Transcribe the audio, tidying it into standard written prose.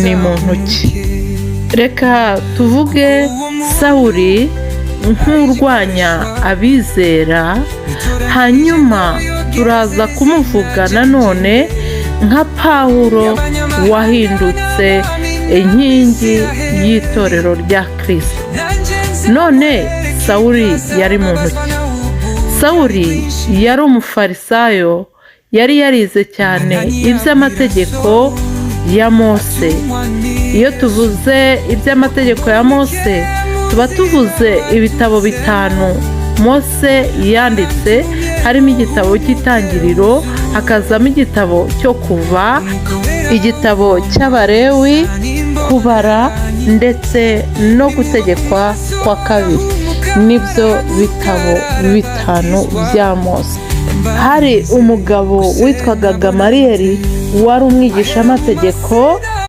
ni muntu ki? Reka tuvuge Sawuli nk'urwanya abizera, hanyuma turaza kumuvuga nanone nka Pawulo wahindutse inkingi y'itorero rya Kirisito. None Sawuli yari muntu ki? Sawuli yari umufarisayo, yari yarize cyane iby'amategeko ya Mose. Iyo tuvuze iby'amategeko ya Mose, tuba tuvuze ibitabo bitanu Mose yanditse, harimo igitabo cy'Itangiriro, hakazamo igitabo cyo Kuva, igitabo cy'Abarewi, Kubara ndetse no Gutegekwa kwa Kabiri. Nibyo bitabo bitanu bya Mose. Hari umugabo witwaga Gamariyeri wari umwigishamategeko.